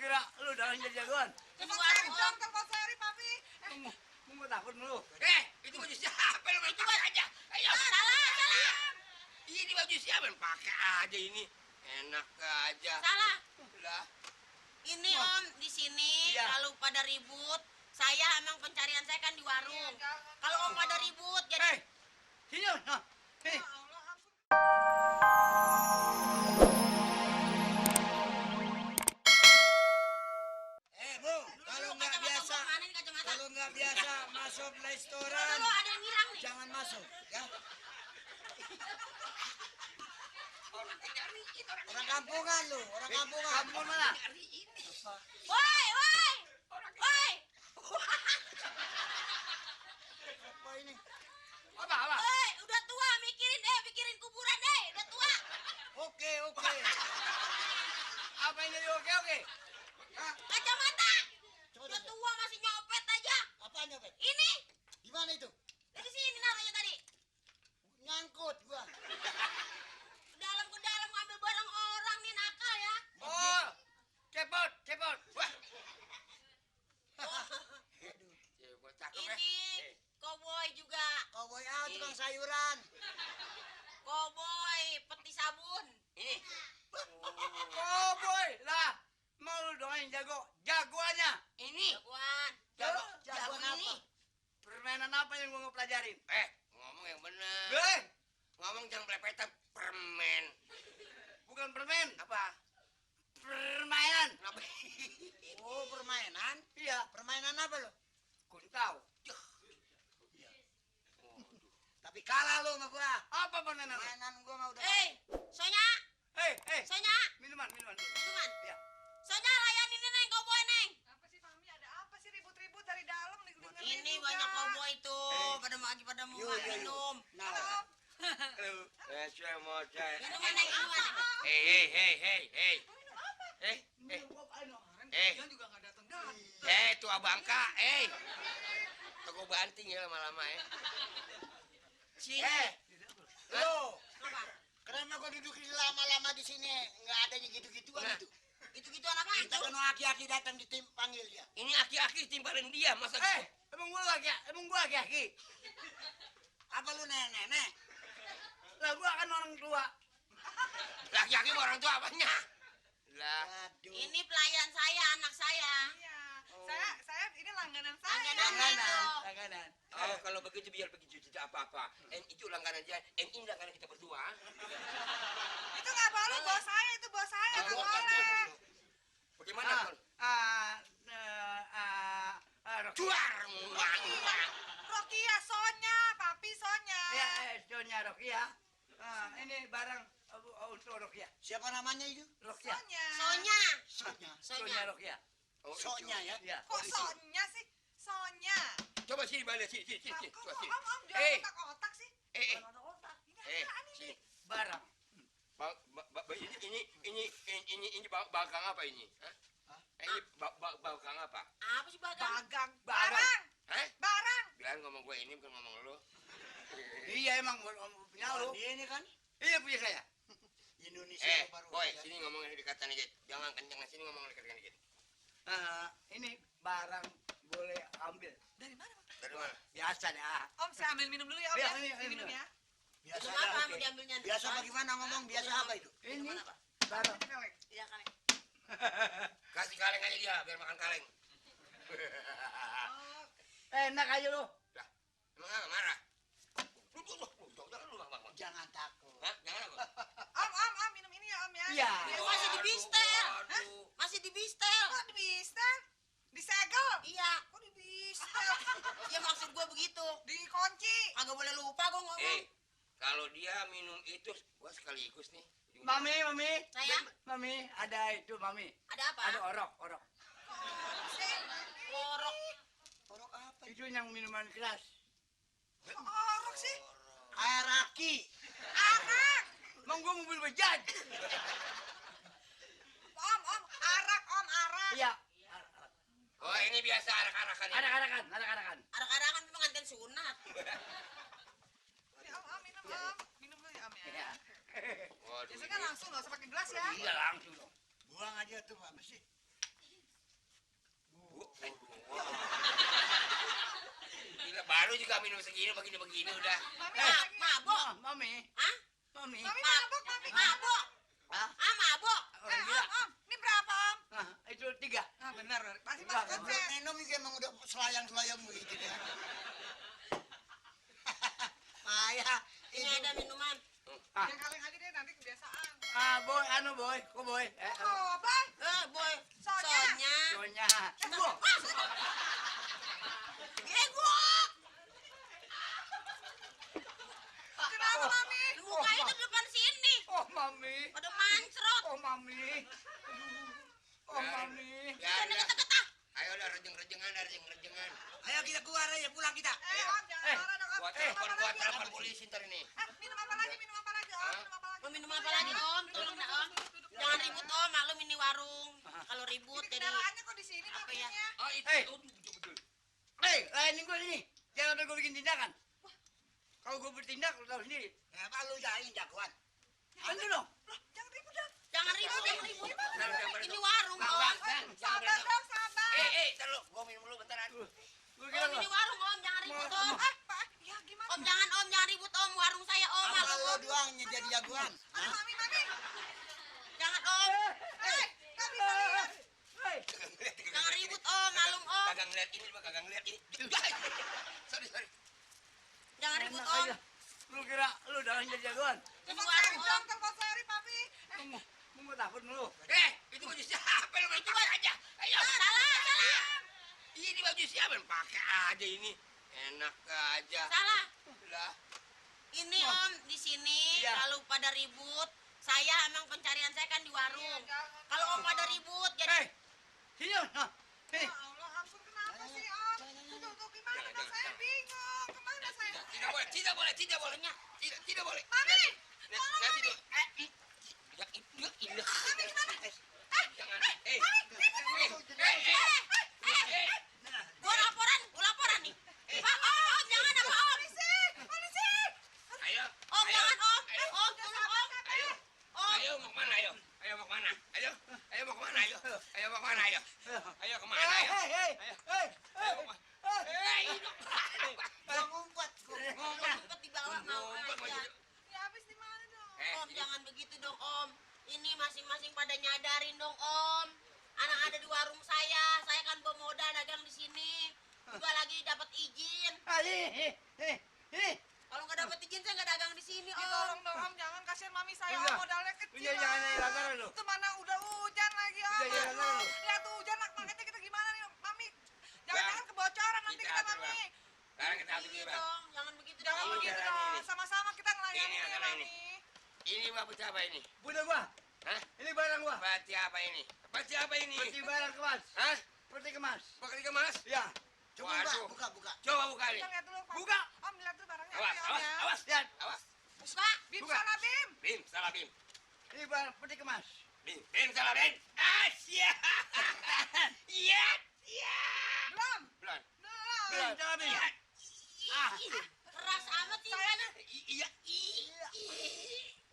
kira lu udah jadi jagoan. Telepon Seri dong, telepon Seri, Papi. Mau takut lu. Itu baju siapa lu main pakai aja? Ayo. Salah. Ini baju siapa lu pakai aja ini? Enak aja. Salah. Lah. Ini Om di sini Iya. kalau pada ribut, saya emang pencarian saya kan di warung. Kalau Om pada ribut jadi Sini, nah. Hei. Bu, kalau nggak biasa masuk restoran, Dulu ada yang hilang nih. jangan masuk, ya. Orang kampungan lu, orang kampungan. Kampung mana? Woi. Apa ini? Apa? Woi, udah tua mikirin kuburan udah tua. Oke. Apa ini oke? Kacamata. Udah tua masih nyopet aja. Apa nyopet? Ini Di mana itu? dari sini naruhnya tadi. Nyangkut gua. Ke dalam ngambil barang orang nih nakal ya. Oh, cepot. Wah. Cepot cakep ya. Ini koboi juga. Koboi tukang sayuran. Koboi peti sabun. Ini. Oh boy, lah. Mau lu dong yang jagoannya. Ini. Jagoan apa? ini. Permainan apa yang gua ngepelajarin? Ngomong yang benar. Ngomong jangan pelepetan permen. Bukan permen, Apa? permainan. Kenapa? Oh, permainan? Iya. Permainan apa lo? Kurang tahu. Tapi kalah lo sama gua. Apa permainan? Permainan gua mah udah. Sonya, Sonya. Minuman dulu. minuman. Iya. Sonya layanin neng koboi neng. Apa sih Mami, ada apa sih ribut-ribut dari dalam nih? Ini banyak koboi tuh, pada mau minum. Nah. Saya mau cek. Minuman neng, minuman. Hei. Dia juga nggak datang. Tua bangka, Toko banting ya lama-lama ya. Sini. Lo. Apa? Kenapa gua duduk lama-lama di sini? Nggak adanya gitu-gituan Nah. itu. Gitu-gituan apa Kita itu? kan aki-aki datang panggil dia. Ini aki-aki timbalin dia masa gitu. Emang gua aki-aki. Apa lu nenek? Lah gua kan orang tua. Laki-laki sama orang tua apanya? Lah, Aduh. Ini pelayan saya, anak saya. Iya, saya ini langganan saya. Langganan. kalau begitu biar begitu tidak apa-apa. Itu langganan dia, ini langganan kita berdua. Itu nggak boleh, bos saya itu bos saya nggak boleh. Bagaimana, Kon? Juar. Rokia, Sonya, Papi Sonya. Ya, Sonya Rokia. Ini barang untuk Rokia. Siapa namanya itu? Rokia. Sonya. Sonya Rokia. Sonya ya? Iya. Kok Sonya sih? Sonya. Coba sini balik, sini. Kok Coba sini. Om jual otak-otak sih? Ini Apaan ini? sini. Barang. Ini bagang apa ini? Hah? Ini bagang apa? Apa sih bagang? Bagang. Barang. Hah? Barang. Bilang ngomong gue ini bukan ngomong lu. Iya emang punya lu. Ini kan? Iya punya saya. Indonesia baru. Boy, sini ngomongnya dekatan dikit. Jangan kencang, sini ngomong dekatan dikit. Ini barang boleh ambil. Dari mana? Dari mana? Biasa dah. Om, saya ambil minum dulu ya, Om. Iya, Ya. ini Minum ya. Biasa Itu dah. apa oke. mau diambilnya? Biasa bagaimana ngomong? Biasa apa itu? Ini Minuman apa? barang. Iya kan. Kasih kaleng aja dia, biar makan kaleng. Oh, Enak aja lu. Lah, emang nggak marah? Jangan lu, Bang. Jangan takut. Hah? Jangan apa? Om, minum ini ya, Om ya. Iya. Dia masih di bistel. Aduh. Masih di bistel. Kok di bistel? Disegel? Iya. Kok di bistel? Ya maksud gua begitu. Dikunci? Kagak boleh lupa gua ngomong. Kalau dia minum itu, gua sekaligus nih. Mami. Sayang? Mami, ada itu Mami. Ada apa? Ada orok. Orok. Orok apa? Itu yang minuman keras. Orok sih. Air aki. Arak. Emang gua mobil bejat. Om, arak, Om, arak. Iya. Oh, ini biasa arak-arakan. Arak-arakan. Arak-arakan pengantin sunat. Ini Om, minum Om. Minum dulu ya, Om ya. Iya. Waduh. Biasanya kan langsung nggak usah pakai gelas ya. Iya langsung dong. Buang aja tuh Pak Besi. baru juga minum segini begini udah. Mami Eh, lagi. Mabok. Mami. Hah? Mami. Mami mabok, Mami. Mabok. Ah, Mabok. orang gila. Om, ini berapa, Om? Nah, itu 3. Ah, benar. Pasti Enggak, masuk enggak. konsep. Minum ini emang udah selayang-selayang begitu ya. Ayah, Ini itu ada minuman. Ah, Yang kaleng aja deh, nanti kebiasaan. boy, boy, kok boy? Oh, Bang. Boy. Sonya. Sonya. Sonya. Sungguh. Ego. Kenapa, Mami? Buka itu di depan sini. Oh, Mami. Pada mancrot. Oh, Mami. Oh, Mami. Ya Jangan udah. deket-deket ah. Ayo udah rejeng-rejengan. ayo kita keluar aja pulang kita. Om, jangan marah dong, Om. Buat Minum telepon, apa buat lagi? telepon polisi ntar ini. Minum apa lagi? Minum apa lagi, Om? Hah? Minum apa lagi? Mau minum apa lagi Om? Tolong dah Om. Jangan ribut Om, maklum ini warung. Kalau ribut Ini jadi kendaraannya kok di sini apa ya? mobilnya? Oh itu, Hei. betul. Lainin gue ini. Jangan sampai gue bikin tindakan. Kalau gue bertindak, lu tahu sendiri. Ya, Pak lu jahin jagoan. Bantu dong. Loh, jangan ribut dong. jangan ribut, jangan ribut. Sabar. Ini warung Bang, Om. bang, jangan Sabar berantem. dong, sabar. Ntar lu, gua minum dulu bentaran. Gue kira Om lo. ini warung Om, jangan ribut Om. Pak, ya gimana? Om jangan ribut Om, warung saya Om. Apa Maklum lo Om. doang jadi jagoan? Aduh, Mami, Mami. Jangan Om. Nggak bisa lihat. Hei. Jangan ribut Om, maklum Om. Kagak ngeliat ini, mah kagak ngeliat ini. Sorry. Jangan ribut Enak Om. aja. Lu kira lu udah jadi jagoan? Ini Telepon warung Seri dong, Om. telepon Seri, Papi. Mau mau takut lu. Itu baju siapa lu main pakai aja? Ayo. Salah. Ini baju siapa? Pakai aja ini. Enak aja. Salah. Lah. Ini Om di sini Iya. lalu pada ribut. Saya emang pencarian saya kan di warung. Kalau Om pada ribut jadi Hei. Sini. Nah. Sini. Ya Allah, ampun, kenapa sih, Om? Tuh, gimana dong? Saya bingung. Kemana saya? Tidak boleh. Tidak boleh. Mami! Nanti dulu. Ya itu. Mami, gimana? Jangan. gua laporan nih. Pak, Om, jangan apa Om. Polisi! Ayo. Om, jangan Om. Om, tolong Om. Ayo. Om, Ayo mau kemana? Ayo mau kemana? Ayo mau kemana? Ayo mau kemana? Ayo kemana? Hei, Ayo. hei, hei. Ayo mau kemana? Gua ngumpet. ngumpet di bawah mau aja. Ya, habis di mana dong? Om, jangan begitu dong Om. Ini masing-masing pada nyadarin dong Om. Anak ada di warung saya kan bawa modal dagang di sini. Juga lagi dapat izin. Hei. Kalau nggak dapat izin saya nggak dagang di sini Ya, Om. tolong dong, Om. Jangan kasihan Mami saya. Udah. Om, modalnya kecil. Udah, jangan Om. langgaran lu. Itu mana udah hujan lagi, Om. Udah, jangan Aduh. langgaran lu. Lihat tuh hujan, makanya kita gimana nih, Mami? Jangan kebocoran nanti Kita kita, atur, Mami. Sekarang kita atur Iya Bang. dong, jangan begitu Jangan dong. begitu jalan dong. ini. Sama-sama kita ngelayani Ini ya, adalah Mami. Ini bapak apa ini? Budak gua. Hah? Ini barang gua. Peti apa ini? Peti apa ini? Peti barang kemas. Hah? Peti kemas. Pakai dikemas? Ya. Coba Waduh. buka. Coba buka nih. Kita lihat dulu, Pak. Buka. Om, lihat dulu barangnya. Awas, apa ya, Om, ya. awas. Lihat. Awas. Buka. Bim, Buka. sana, Bim. Bim, salah Bim. Ini barang peti kemas. Bim, salah Bim. Siap. Iya. Belum. Belum. Belum, jangan Bim. Ah. Keras amat sih. Saya mana? Iya.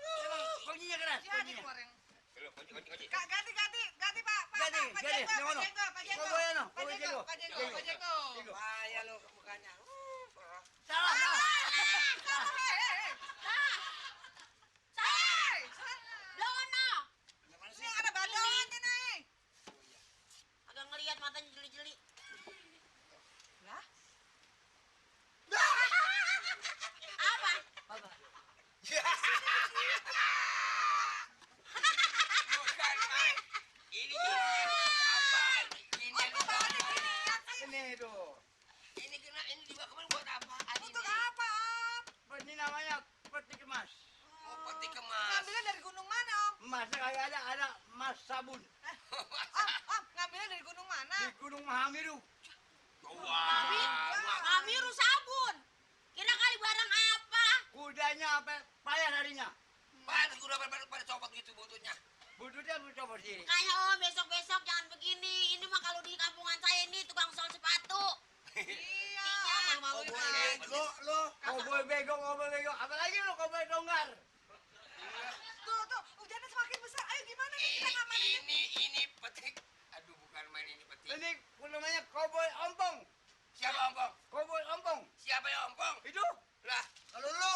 Emang kuncinya keras. Ya, di Kuncinya. keluar yang. Kunci. Ganti, Pak. Ganti, Pak ganti. Jenggo, Yang mana? Pak Jenggo. Kau goyang, no? Pak Kau Jenggo, Jenggo. Pak Jenggo, Jenggo. Pak Jenggo. Jenggo. Bahaya lo ke mukanya. Salah. Hei, Dono. ini yang ada badangnya nih. Agak ngelihat matanya jeli-jeli. Lah, Apa? Apa? Bukan, Mak. Ini apaan? Ini kok bawa diginian sih? Ini tuh. ini dibawa kemana buat apaan Untuk ini? apa, Om? Ini namanya peti kemas. Oh, peti kemas. Ngambilnya dari gunung mana, Om? Emasnya kagak ada emas sabun. Om, ngambilnya dari gunung mana? Di Gunung Mahamiru. Wah. Mamiru sabun. Kira kali barang apa? Kudanya apa payah harinya. Pantes gua pada copot gitu bututnya. Bututnya lu coba sendiri. Makanya Om besok-besok jangan begini. Ini mah kalau di kampungan saya ini tukang sol sepatu. Iya, Iya. malu-maluin Koboi aja. bego lo. Koboi bego. Apalagi lu koboi donggar. Tuh, hujannya semakin besar. Ayo gimana nih kita ngamanin? Ini peti. Aduh, bukan main ini peti. Ini namanya koboi ompong. Siapa ompong? Koboi ompong. Siapa ya ompong? Itu. Lah, Kalau lu